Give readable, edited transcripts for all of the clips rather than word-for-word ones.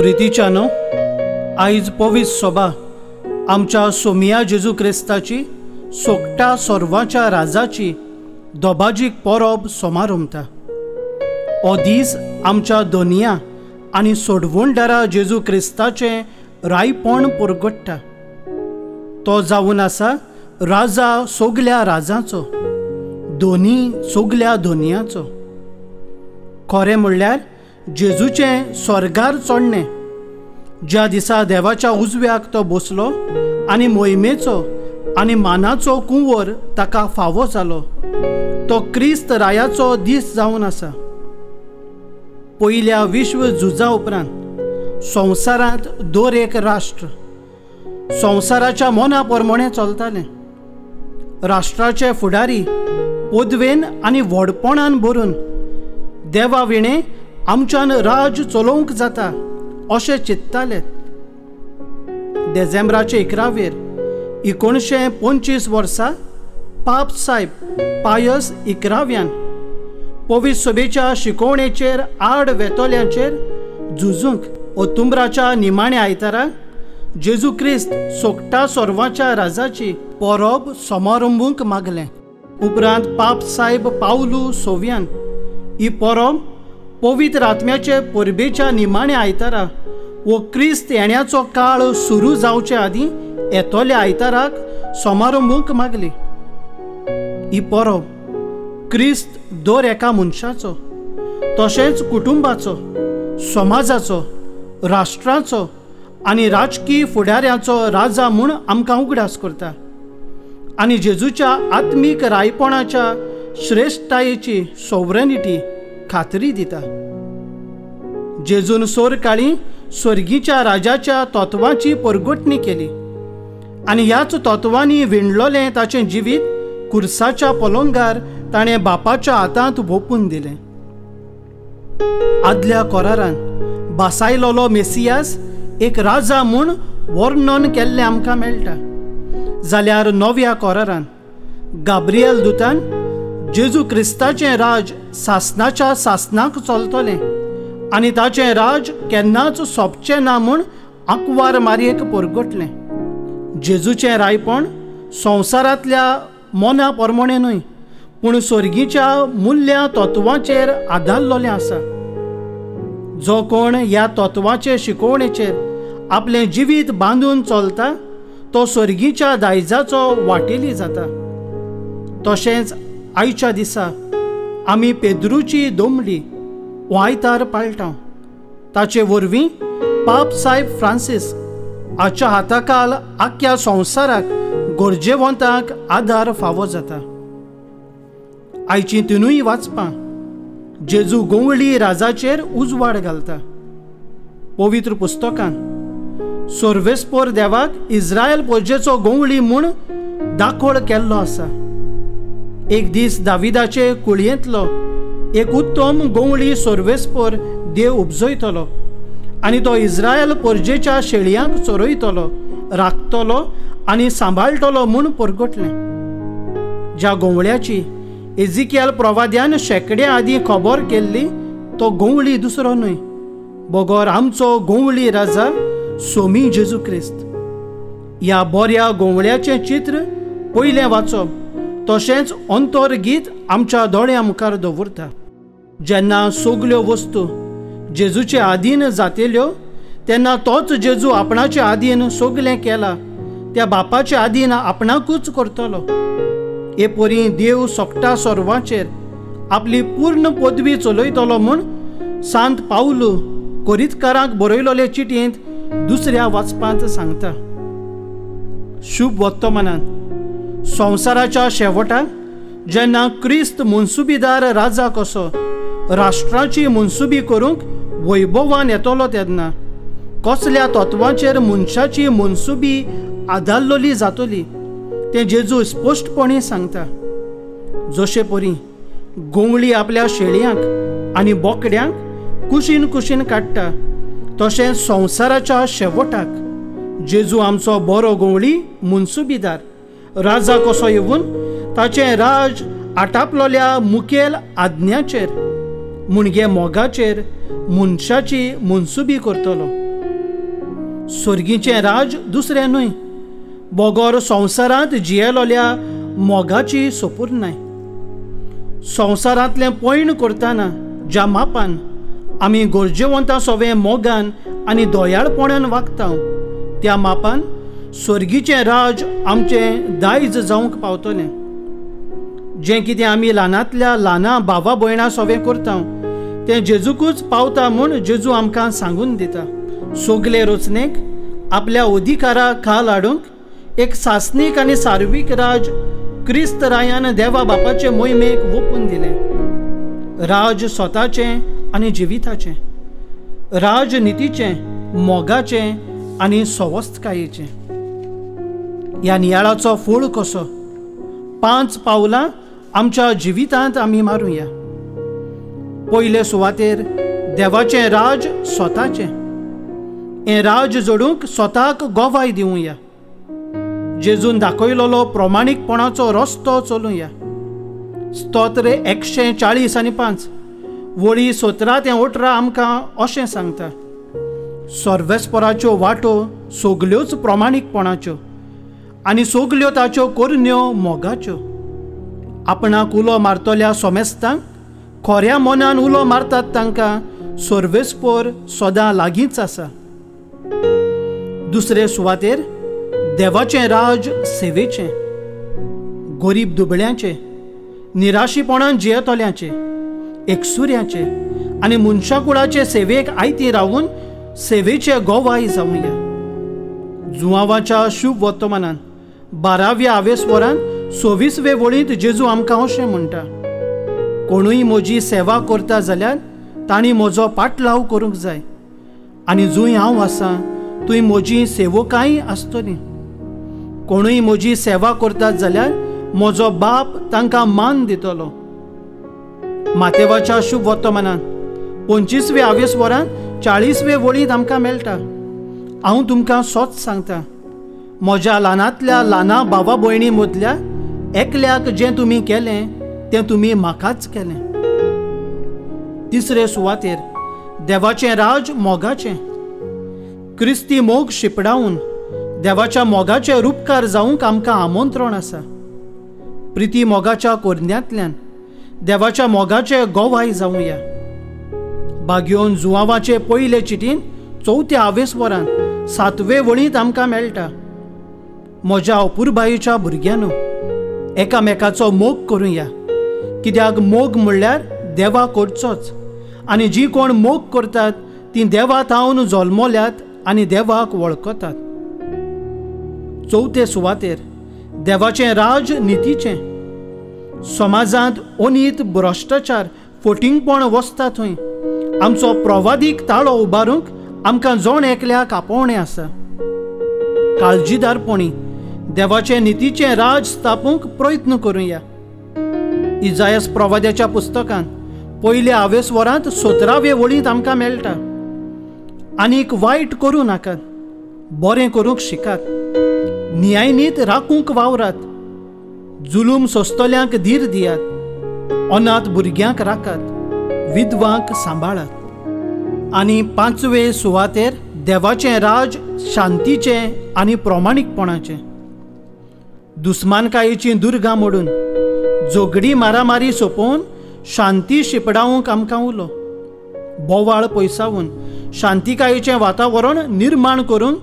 प्रितीच्यानो, आयज पवित्र सभा आमच्या सोमिया जेजू क्रिस्ताची सोकटा सोर्वाच्या राजाची दोबाजीक परब समारंभता। हो दीस आमच्या दोनिया आनी सोडवणदारा जेजू क्रिस्ताचें रायपण परगट्टा। तो जावन आसा राजा सगल्या राजाचो, दोनी सगल्या दोनियाचो। खरें म्हणल्यार जेजूचें स्वर्गार चडणें, ज्या दिसा देवाच्या उजव्याक तो बसलो आनी मोहिमेचो आनी मानाचो कुंवर ताका फावो जालो, तो क्रिस्त रायाचो दीस जावन आसा। पयल्या विश्व झुजा उपरांत संवसारांत दर एक राष्ट्र संवसाराच्या मना प्रमाणें चलतालें। राष्ट्राचे फुडारी पदवेन आनी व्हडपणान भरून देवा विणें आमच्यान राज चलोवंक जाता अशें चिंतताले। डिसेंबराचे 11वेर 1925 वर्सा पाप साहेब पायस 11व्यान पवित्र सभेच्या शिकोवणेचेर आड वेतोल्यांचेर झुजूंक ओतुंबराच्या निमाण्या आयतारा जेजू क्रिस्त सोकटा सोर्वाच्या राजाची परब समारंभूंक मागलें। उपरांत पाप साहेब पावलू सोव्यान ही परब पवित्र आत्म्याचे परबेच्या निमाण्या आयतारा वो क्रिस्त येण्याचो काळ सुरू जावचे आदीं येतोल्या आयताराक समारंभूंक मागली। ही परब क्रिस्त दर एका मनशाचो, तशेंच कुटुंबाचो, समाजाचो, राष्ट्राचो आनी राजकीय फुडाऱ्याचो राजा म्हूण आमकां उगडास करता आनी जेजूच्या आत्मीक रायपणाच्या श्रेश्ठतायेची सोवरेनिटी खात्री दिता। जेजून सोर काळी स्वर्गीच्या राजाच्या तत्वाची परगटणी केली आनी ह्याच तत्वांनी विणलोलें ताचें जिवीत कुर्साच्या पलंगार ताणें बापाच्या हातांत वोपून दिलें। आदल्या कोरारान बासायलोलो मेसियास एक राजा म्हूण वर्णन केल्लें आमकां मेळटा, जाल्यार नव्या कोरारान गाब्रियल दुतान जेजू क्रिस्ताचें राज सासनाच्या सासनाक चलतलें आनी ताचें राज केन्नाच सोंपचें ना म्हूण आंकवार मारयेक परगटलें। जेजूचें रायपण संवसारांतल्या मना प्रमाणें न्हय, पूण स्वर्गीच्या मुल्यां तत्वांचेर आदारलेलें आसा। जो कोण ह्या तत्वाचे शिकोवणेचेर आपलें जिवीत बांदून चलता तो स्वर्गीच्या दायजाचो वाटेली जाता। तशेंच आयच्या दिसा आमी पेद्रूची दोमडी आयतार पाळटा, ताचे वरवीं पाप साहेब फ्रांसीस हाच्या हाताखाल आख्या संवसाराक गरजेवंतांक आदार फावो जाता। आयची तिनूय वाचपां जेजू गोंवळी राजाचेर उजवाड घालता। पवित्र पुस्तकान सोर्वेस्पोर देवाक इस्रायल पोजेचो गोंवळी म्हूण दाखोळ केल्लो आसा। एक दीस दाविदाचे कुळयेंतलो एक उत्तम गोंवळी सोर्वेस्पोर देव उपजयतलो आनी तो इस्रायल पोरजेच्या शेळयांक चोरयतलो, राखतलो आनी सांबाळटलो म्हूण परगटलें। ज्या गोंवळ्याची एजिकियल प्रवाद्यान शेंकड्या आदीं खबर केल्ली तो गोंवळी दुसरो न्हय, बगर आमचो गोंवळी राजा सोमी जेजू क्रिस्त। ह्या बऱ्या गोंवळ्याचें चित्र पयलें वाचप तशेंच अंतरगीत आमच्या दोळ्यां मुखार दवरता। जेन्ना सगल्यो वस्तू जेजूचे आदीन जातेल्यो तेन्ना तोच जेजू आपणाचे आदीन सगलें केलां त्या बापाचे आदीन आपणाकूच करतलो। हे परी देव सोकटा सर्वांचेर आपली पूर्ण पदवी चलयतलो म्हूण सांत पावलू कोरितकारांक बरयलोले चिटयेंत दुसऱ्या वाचपांत सांगता। शुभ वर्तमानान संवसाराच्या शेवटाक जेन्ना क्रिस्त मनसुबीदार राजा कसो राष्ट्राची मनसुबी करूंक वैभवान येतलो तेन्ना कसल्या तत्वांचेर मनशाची मनसुबी आदारलोली जातली तें जेजू स्पश्टपणी सांगता। जशे परी गोंवळी आपल्या शेळयांक आनी बोकड्यांक कुशीन कुशीन काडटा, तशें संवसाराच्या शेवटाक जेजू आमचो बरो गोंवळी मनसुबीदार राजा कसो येवन ताचें राज आटापलोल्या मुखेल आज्ञाचेर मुणगे मोगाचेर मनशाची मनसुबी करतलो। सोर्गीचें राज दुसरें न्हय, बगर संवसारांत जियेलोल्या मोगाची सोपूर नाय। संवसारांतलें पयण करतना ज्या मापान आमी गरजेवंता सोवे मोगान आनी दयाळपणान वागता त्या मापान सोर्गीचें राज आमचें दायज जावंक पावतलें। जें कितें आमी ल्हानांतल्या ल्हाना भावा भयणां सोवे करता तें जेजूकूच पावता म्हूण जेजू आमकां सांगून दिता। सगले रचनेक आपल्या अधिकारा खाल हाडूंक एक सासणीक आनी सार्वीक राज क्रिस्त रायान देवा बापाचे मोहिमेक वोपून दिलें। राज स्वताचें आनी जिविताचें, राजनितीचें, मोगाचें आनी सवस्तकायेचें। ह्या नियाळाचो फूळ कसो 5 पावलां आमच्या जिवितांत आमी मारुया। पयले सुवातेर देवाचें राज स्वताचें, हें राज जोडूंक स्वताक गोवाय दिवया। जेजून दाखयलोलो प्रमाणीकपणाचो रस्तो चलुया। स्तोत्र 140 आनी 5 वळी 17 ते 18 आमकां अशें सांगता, सर्वेस्पराच्यो वाटो सगल्योच प्रमाणीकपणाच्यो आनी सगल्यो ताच्यो करण्यो मोगाच्यो। आपणाक उलो मारतल्या सोमेस्तांक खऱ्या मनान उलो मारतात तांकां सर्वेस्पर सदां लागींच आसा। दुसरे सुवातेर देवाचें राज सेवेचें, गरीब दुबळ्यांचें, निराशीपणान जियेतल्यांचें, एकसुऱ्यांचें आनी मनशाकुळाचे सेवेक आयती रावून सेवेचे गोवाय जावया। जुवांवाच्या शुभ वर्तमानान 12व्या आवेसवरान 26वे वळींत जेजू आमकां अशें म्हणटा, कोणूय म्हजी सेवा करता जाल्यार तांणी म्हजो पाटलाव करूंक जाय आनी जंय हांव आसा थंय म्हजी सेवकांय आसतली। कोणूय म्हजी सेवा करतात जाल्यार म्हजो बाप तांकां मान दितलो। मातेवाच्या शुभ वर्तमानान 25वे आवेसवरान 40वे वळींत आमकां मेळटा, हांव तुमकां सोच सांगता, म्हज्या ल्हानांतल्या ल्हाना भावा भयणी मदल्या एकल्याक जें तुमी केलें तें तुमी म्हाकाच केलें। तिसरे सुवातेर देवाचें राज मोगाचें, क्रिस्ती मोग शिपडावन देवाच्या मोगाचे रुपकार जावंक आमकां आमंत्रण आसा। प्रिती मोगाच्या कोरन्यांतल्यान देवाच्या मोगाचे गोवाय जावया। बागयोन जुवांवाचे पयले चिटीन 4थ्या आवेसवरान 7वे वळींत आमकां मेळटा, म्हज्या अपुरबायेच्या भुरग्यांनो एकामेकाचो मोग करुया, कित्याक मोग म्हणल्यार देवा करचोच आनी जी कोण मोग करतात ती देवा थावन जल्मल्यात आनी देवाक वळखतात। चवथे सुवातेर देवाचें राज नितीचें, समाजांत अनीत, भ्रश्टाचार, फटिंगपण वसता थंय आमचो प्रवादीक ताळो उबारूंक आमकां जण एकल्याक आपोवणें आसा। काळजीदारपणी देवाचें नितीचें राज स्थापूंक प्रयत्न करुया। इजायस प्रवाद्याच्या पुस्तकांत पयल्या आवेसवरांत 17वे वळींत आमकां मेळटा, आनीक वायट करूं नाकात, बरें करूंक शिकात, न्यायनीत राखूंक वावरात, जुलूम सोंसतल्यांक धीर दियात, अनाथ भुरग्यांक राखात, विधवांक सांबाळात। आनी 5वे सुवातेर देवाचें राज शांतीचें आनी प्रमाणीकपणाचें, दुस्मानकायेचीं दुर्गां मोडून झगडी मारामारी सोंपोवन शांती शिपडावंक आमकां उलो, बोवाळ पयसावन शांतिकायेचें वातावरण निर्माण करून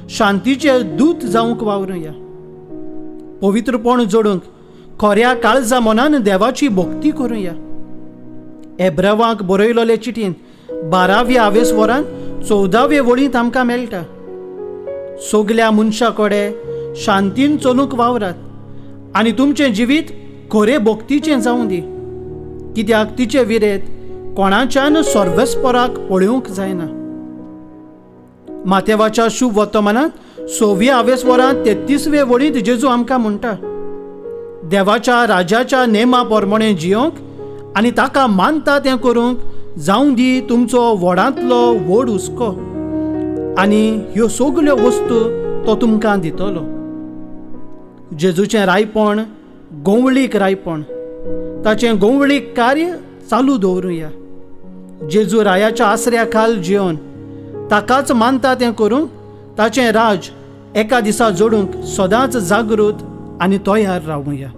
शांतीचे दूत जावंक वावरुया। पवित्रपण जोडूंक खऱ्या काळजा मनान देवाची भक्ती करुया। एब्रावांक बरयलोले चिटीन 12व्या आवेसवरान 14वे वळींत आमकां मेळटा, सगल्या मनशां कडेन शांतीन चलूंक वावरात आनी तुमचें जिवीत खरे भक्तीचें जावं दी, कित्याक तिचे विरेत कोणाच्यान सर्वेस्पराक पळोवंक जायना। मातेवाच्या शुभ वर्तमानांत 6व्या आवेसवरांत 33वे वळींत जेजू आमकां म्हणटा, देवाच्या राजाच्या नेमा प्रमाणें जियोंक आनी ताका मानता तें करूंक जावं दी तुमचो व्हडांतलो व्हड हुस्को, आनी ह्यो सगल्यो वस्तू तो तुमकां दितलो। जेजूचें रायपण गोंवळीक रायपण, ताचें गोंवळीक कार्य चालू दवरुया। जेजू रायाच्या आसऱ्या खाल जियोन ताकाच मानता तें करूंक ताचें राज एका दिसा जोडूंक सदांच जागृत आनी तयार रावुया.